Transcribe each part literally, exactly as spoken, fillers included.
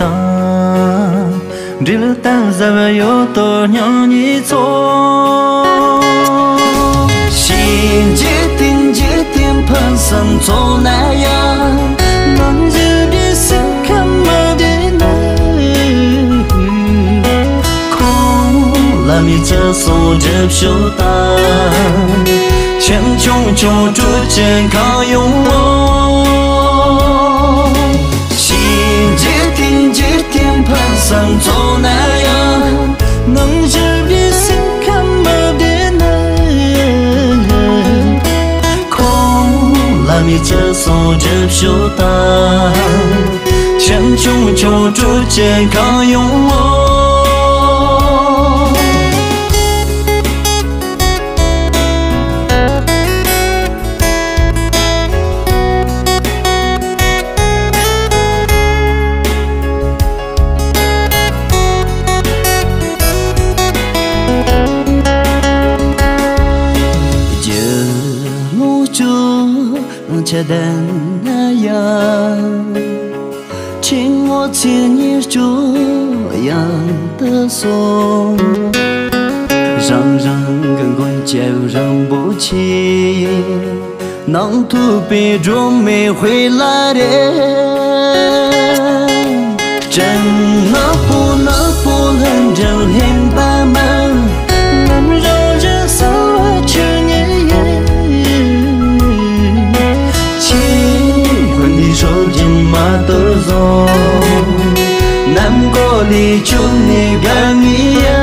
དང་། འབྲེལ་གཏམ་ཟབ་ཡོད་དོ་སྙིང་ཉེ་ཚོ། གཤིན་རྗེ་དེ་འཇིག་རྟེན་ཕུན་སུམ་ཚོགས་ན་ཡང་། ནམ་ཞིག་འདི་སེམས་ཁམས་མ་བདེ་ན། ཁོང་ལ་མི་ཅི་སོང་སྒྲུབ་ཤོག་དང་། ཁྱིམ་ཆུང་ཆུང་སྤྲོ་ཅན་གང་ཡོང་ངོ་། གཤིན་རྗེ་དེ་འཇིག་རྟེན་ཕུན་སུམ་ཚོགས་ན་ཡང་། ནམ་ཞིག་འདི་སེམས་ཁམས་མ་བདེ་ན། ཁོང་ལ་མི་ཅི་སོང་སྒྲུབ་ཤོག་དང་། ཁྱིམ་ཆུང་ཆུང་སྤྲོ་ཅན་གང་ཡོང་ངོ་། རྒྱུ་ལོངས་སྤྱོད་ཆ་ལྡན་ན་ཡང་། ཕྲེང་བ་ཚེ་ཉེར་གཅོད་ཡང་དུ་སོང་། རང་རང་གི་མགོན་སྐྱབས་རིན་པོ་ཆེ། ནང་ཐུབ་པའི་སྒྲོན་མེ་དཔལ་ལ་རེ། སྤྲིན་ནག་པོ་ནག་པོ་ལྷུན་གྲུབ་ལྷུན་པ་མ། ནམ་རང་བཞིན་གསལ་བ་ཆོས་ཉིད་ཡིན། ཆོས་ཀུན་འདི་སྲོལ་རྒྱུན་མ་དོར་བཟུང་། ནམ་མགོ་ལས་ཆོད་ནས་དགའ་ངེས་ཡ།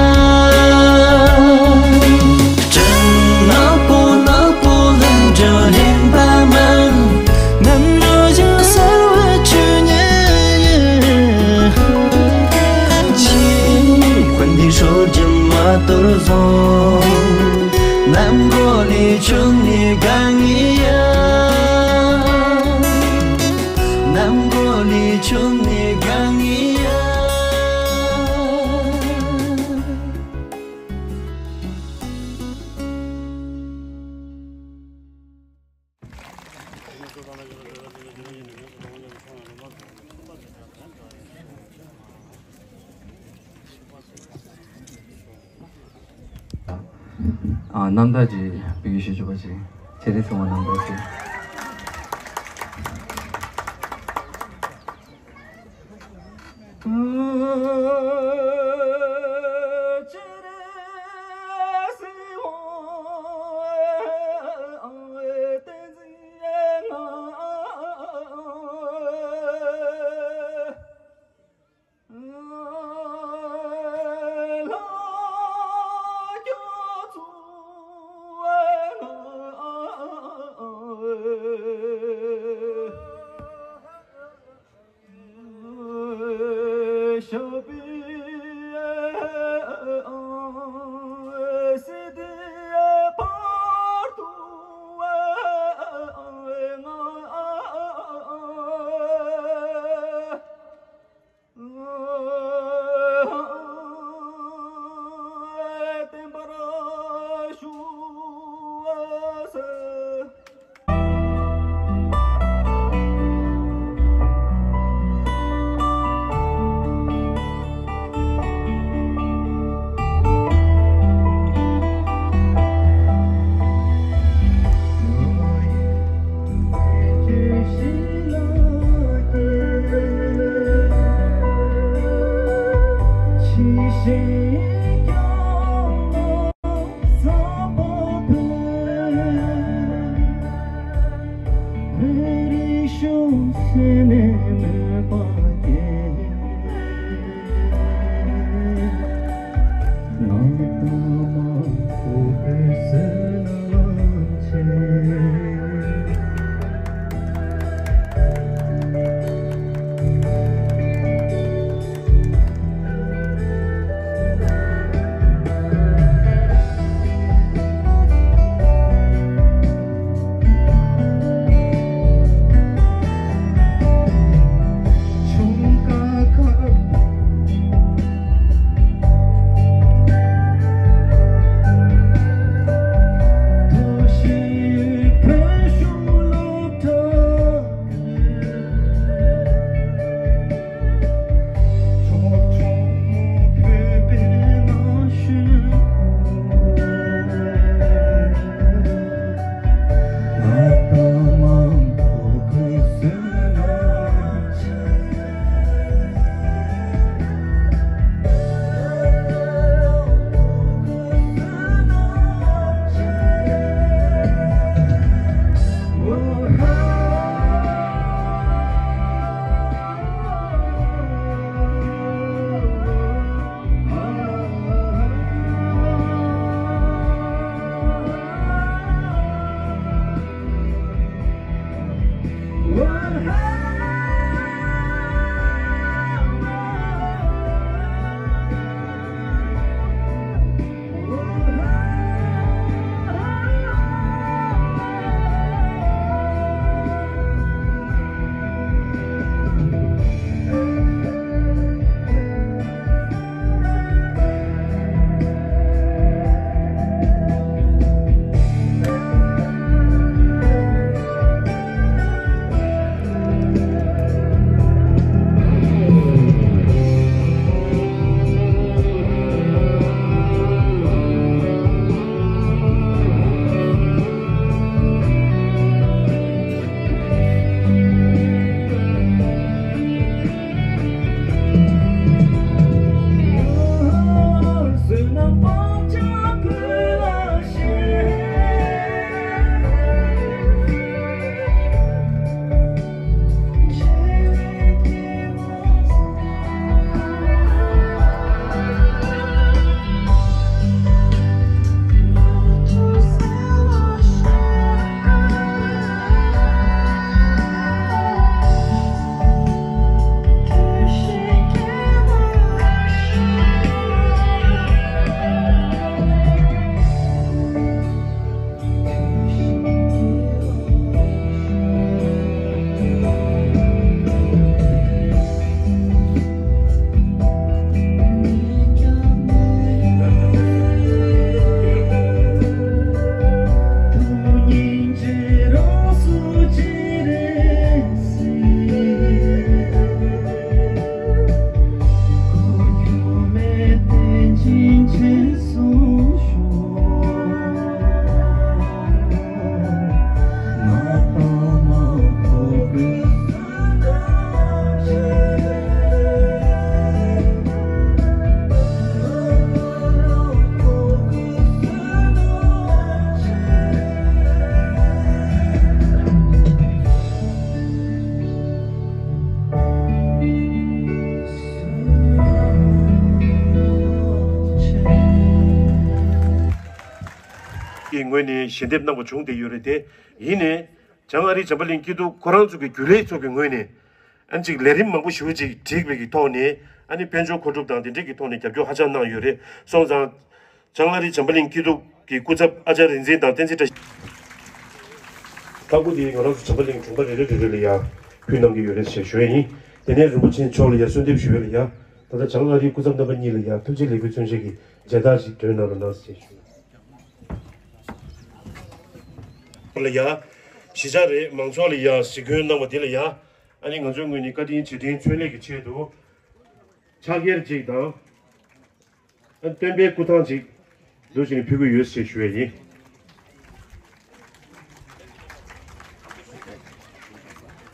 སྤྲིན་ནག་པོ་ནག་པོ་ལྷུན་གྲུབ་ལྷུན་པ་མ། ནམ་རང་བཞིན་གསལ་བ་ཆོས་ཉིད་ཡིན། ཆོས་ཀུན་འདི་སྲོལ་རྒྱུན་མ་དོར་བཟུང་། ནམ་མགོ་ལས་ཆོད་ནས་དགའ་ངེས་ཡ། ནམ་མགོ་ལས་ཆོད་ནས་དགའ་ངེས་ཡ། ཨ། རྣམ་ཐར་ཅིག་བོད་ཡིག་ཞུ་ཆོག་པ་ཅིག་བྱེད་རེས་སོང་བ་རྣམ་ཐར་ཅིག་གི་ངོས་ནས་ཞལ་འདེབས་གནང་བ་བྱུང་བསྡད་ཡོད་རེད་དེ། ཡིན་ནའི་བྱང་ཨ་རིའི་བྱམས་པ་གླིང་སྐྱིད་སྡུག་ཁོ་རང་ཚོ་གི་རྒྱུན་ལས་ཚོ་གི་ངོས་ནས་ཨ་ནི་ཅིག་ལས་རིམ་མང་པོ་ཞེ་པོ་ཅིག་བསྒྲིགས་པའི་གི་ཐོག་ནས། ཨ་ནི་དཔལ་འབྱོར་མཁོ་སྒྲུབ་དང་དེ་འདྲས་ཀྱི་ཐོག་ནས་རྒྱབ་སྐྱོར་ཧ་ཅང་གནང་ཡོད་རེད། སོང་ཙང་། བྱང་ཨ་རིའི་བྱམས་པ་གླིང་སྐྱིད་སྡུག་གི་སྐུ་ཚབ་ཨ་ཅར་རིག་འཛིན་དང་བསྟན་འཛིན་བཀྲ་ཤིས། ལྷ་སྐུ་དེ་ང་རང་ཚོ་བྱམས་པ་གླིང་གྲོང་པ་རེ་རེ་རེ་རེ་ལ་ཡ་ཕུལ་གནང་གི་ཡོད་རེད་ཞེས་ཞུ་ཡ་ཡིན། དེ་ནས་རིན་པོ་ཆེ་མཆོག་ལ་ཡ་གསོལ་འདེབས་ཞུ་ཡ་ལ་ཡ། ད་ལྟ་བྱང་ཨ་རིའི་སྐུ་ཚབ་རྣམ་པ་གཉིས་ལ་ཡ་ཐུགས་རྗེ་ལེགས་འབུལ་མཚོན་བྱེད་ཀྱི་མཇལ་དར་ཞིག་སྒྲོན་གནང་རོགས་གནང་ཞེས་ཞུ། ལ་ཡ། གཞིས་ཆགས་རེད། མང་ཚོགས་ལ་ཡ་གཟིགས་སྐྱོང་གནང་བ་དེ་ལ་ཡ། ཨ་ནི་ང་ཚོའི་ངོས་ནས་བཀའ་དྲིན་རྗེས་དྲན་མཚོན་སླད་ཀྱི་ཆེད་དུ། ཕྱག་འཁྱེར་གཅིག་དང་། སྟོན་པའི་སྐུ་ཐང་གཅིག་འདུག་ཅིང་ཕུལ་གྱི་ཡོད་ཞེས་ཞུ་ཡས་ཡིན།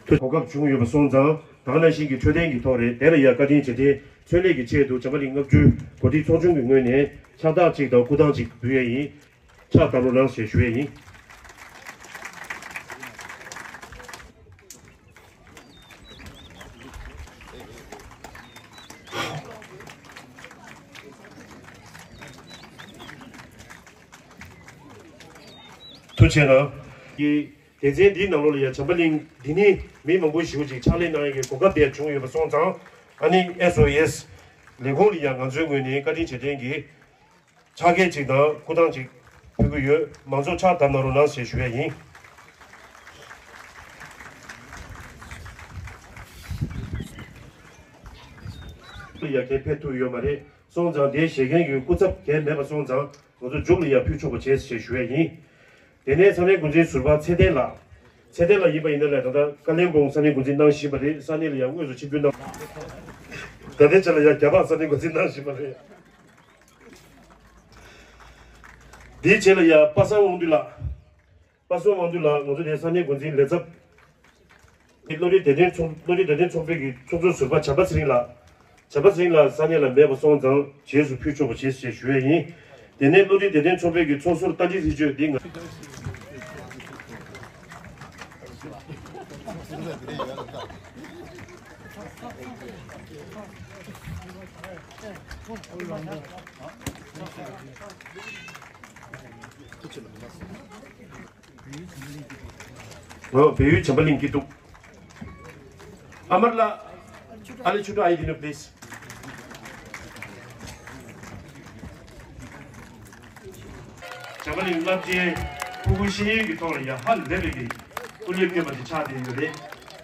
གོ་སྐབས་བྱུང་ཡོད་པ་སོང་ཙང་ད་ག་ནང་བཞིན་གྱི་འཕྲོད་བསྟེན་གྱི་ཐོག་རེད། དེ་ལ་ཡང་བཀའ་དྲིན་རྗེས་དྲན་མཚོན་སླད་ཀྱི་ཆེད་དུ་བྱམས་པ་གླིང་ལྔ་བཅུའི་གོ་སྒྲིག་ཚོགས་ཆུང་གི་ངོས་ནས་ཕྱག་རྟགས་གཅིག་དང་སྐུ་ཐང་གཅིག་འབུལ་ཡས་ཡིན། ཕྱག་བརྡབ་རོགས་གནང་ཞེས་ཞུ་ཡས་ཡིན། ཐུགས་རྗེ་གནང་། སྡེ་ཚན་འདིའི་ནང་ལོགས་ལ་ཡང་བྱམས་པ་གླིང་འདི་ནི་མི་མང་པོ་ཞེ་པོ་ཅིག་ཕྱག་ལས་གནང་ཡས་ཀྱི་གོ་སྐབས་དེ་བྱུང་ཡོད་པ་སོང་ཙང་། ཨ་ནི་ཨེས་ཨོ་ཨེས་ལས་ཁུངས་ལ་ཡང་ང་ཚོའི་ངོས་ནས་བཀའ་དྲིན་རྗེས་དྲན་གྱི་ཕྱག་འཁྱེར་གཅིག་དང་སྐུ་ཐང་གཅིག་ཕུལ་གྱི་ཡོད། མང་ཚོགས་ཕྱག་བརྡབ་གནང་རོགས་གནང་ཞེས་ཞུ་ཡས་ཡིན། ཡ་གའི་ཕེབས་ཐུབ་ཡོད་མ་རེད། སོང་ཙང་དེ་བཞེས་མཁན་གྱི་སྐུ་ཚབ་གའི་མེད་པ་སོང་ཙང་ང་ཚོ་མཇུག་ལ་ཡ་ཕུལ་ཆོག་པ་བྱས་ཞེས་ཞུ་ཡས་ཡིན། དེ་ནས་ས་གནས་འགོ་འཛིན་ཟུར་པ་ཚེ་བརྟན་ལགས། ཚེ་བརྟན་ལགས་ཡིན་པ་ཡིན་ན་ལས་ད་ལྟ་ཀ་ལོན་སྦུག་ས་གནས་འགོ་འཛིན་གནང་བཞིན་པ་རེད། ས་གནས་ལ་ཡང་དངོས་སུ་ཆིབས་བསྒྱུར་གནང་། ད་ལྟའི་ཆ་ལ་ཡང་རྒྱ་ནག་ས་གནས་འགོ་འཛིན་གནང་བཞིན་པ་རེད། དེའི་རྗེས་ལ་ཡང་པ་སངས་དབང་འདུས་ལགས། པ་སངས་དབང་འདུས་ལགས་ང་ཚོ་དེ་ས་གནས་འགོ་འཛིན་ལས་ཚབ། བློ་གྲོས་བདེ་དོན་ཚོགས་བློ་གྲོས་བདེ་དོན་ཚོགས་པའི་གི་ཚོགས་གཙོ་ཟུར་པ་བྱམས་པ་ཚེ་རིང་ལགས། བྱམས་པ་ཚེ་རིང་ལགས་ས་གནས་ལ་མེད་པ་སོང་ཙང་རྗེས་སུ་ཕུལ་ཆོག་པ་བྱེད་ཞེས་ཞུ་ཡས་ཡིན། དེ་ནས་བློ་གྲོས་བདེ་དོན་ཚོགས་པའི་གི་ཚོགས་ཟུར་རྟ་མགྲིན་ཧྲི་ཅོས་འདི་ང་ཨོ། བལ་ཡུལ་བྱམས་པ་གླིང་སྐྱིད་སྡུག་ཨ་མར་ལགས། ཨ་ལེ་ཆུ་ཏོ་ཨའི་དི་ནོ་པི་ལི་སི། བྱམས་པ་གླིང་རླབས་ཆེན་ཕྲུ་གུ་ཤེས་ཡོན་གྱི་ཐོག་ལ་ཡ་ཧ་ལས་པའི་གི་སྐུ་ལས་བསྐྱོན་པ་དེ་ཆགས་བསྡད་ཡོད་རེད།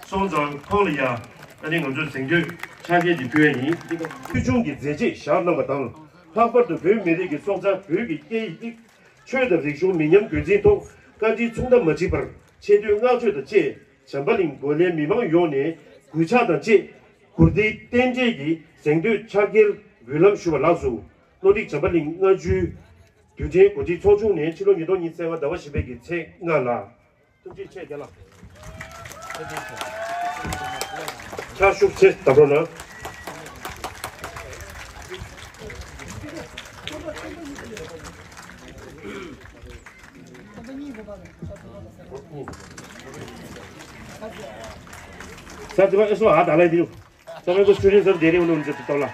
སོང་ཙང་ཁོང་ལ་ཡ་ཨ་ནི་ང་ཚོས་གཟེངས་བསྟོད་ཕྱག་འཁྱེར་དེ་ཕུལ་ཡ་ཡིན། འདི་ག་ཕུལ་བྱུང་གི་མཛད་རྗེས་བཞག་གནང་བ་དང་། ལྷག་པར་དུ་བོད་མི་རིགས་ཀྱི་སྲོག་རྩ་བོད་ཀྱི་སྐད་ཡིག་ཆོས་དང་རིག་གཞུང་མི་ཉམས་རྒྱུན་འཛིན་ཐོག་བཀའ་དྲིན་མཚུངས་ཟླ་མ་མཆིས་པར་ཆེ་བསྟོད་བསྔགས་བརྗོད་དང་བཅས་བྱམས་པ་གླིང་སྒོ་ནས་མི་མང་ཡོངས་ནས་གུས་ཕྱག་དང་བཅས་གུར་དེའི་རྟེན་འབྲེལ་གྱི་གཟེངས་བསྟོད་ཕྱག་འཁྱེར་འབུལ་ལམ་ཞུ་བ་ལགས་སོ། བློ་གྲོས་བྱམས་པ་གླིང་ལྔ་བཅུའི་དུས་དྲན་གོ་སྒྲིག་ཚོགས་ཆུང་ནས་ཕྱི་ལོ་ཉིས་སྟོང་ཉི་ཤུ་རྩ་ལྔ་ཟླ་བ་བཞི་པའི་གི་ཚེས་ལྔ་ལ། ཐུགས་རྗེ་ཆེ་རྒན་ལགས། ཕྱག་ཤུགས་ཆེ་བརྡབ་རོགས་གནང་། ས་དེ་བ་ཨེ་སོ་ཨ་ད་ལ་དེ། ས་བོན་གོ་ཆུ་རིན་སར་དེ་རིང་ནོར་འཛིན་དུ་ལ།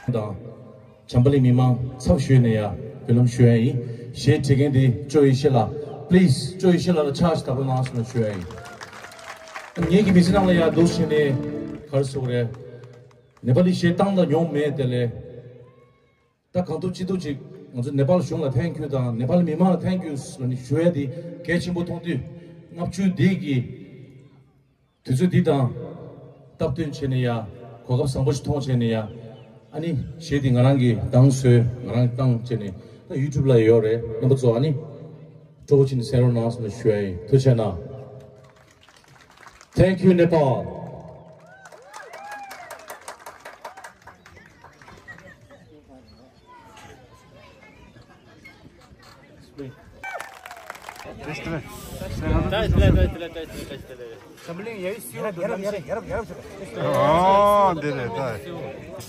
དང་། བྱམས་པ་གླིང་མི་མང་ཚབ་ཞུས་ནས་ཡ་འབུལ་ལམ་ཞུ་ཡ་ཡིན། གཞས་བྲིས་མཁན་དེ་ཅོ་ཡེ་ཤེས་ལགས། པི་ལི་སི་ཅོ་ཡེ་ཤེས་ལགས་ལ་ཕྱག་ཞིག་བརྡབ་རོགས་གནང་ཟེར་ནས་ཞུ་ཡ་ཡིན། ངེད་ཀྱི་མི་ཚེ་ནང་ལ་ཡ་འདུག་བྱས་ནས་ག་རེ་ཟེར་དགོས་རེད། ནེ་པ་ལི་གཞས་བཏང་དང་མྱོང་མེད་དེ་ལས། ད་གང་ཐུབ་ཅི་ཐུབ་ཅིག་ང་ཚོ་ནེ་པཱལ་གཞུང་ལ་ཐེངས་ཁྱོད་དང་ནེ་པཱལ་མི་མང་ལ་ཐེངས་ཁྱོད་ལ་ནི་ཞུ་ཡ་དེ་གལ་ཆེན་པོ་མཐོང་དུས། ལྔ་བཅུ་འདི་གི་དུས་ཚོད་འདི་དང་སྟབས་བསྟུན་བྱས་ནས་ཡ་གོ་སྐབས་བཟང་པོ་ཞིག་མཐོང་བྱས་ནས་ཡ། ཨ་ནི་གཞས་འདི་ང་རང་གིས་བཏང་བཟོས་ང་རང་གིས་བཏང་བྱས་ནས་ད་ཡུ་ཊུབ་ལ་ཡོད་རེད། རྣམ་པ་ཚོ་ཨ་ནི་སྤྲོ་པོ་བྱས་ནས་གསན་རོགས་གནང་ཟེར་ནས་ཞུ་ཡ་ཡིན། ཐུགས་རྗེ་གནང་། Thank you, Nepal. ཨོ། འདི་རེད་ད།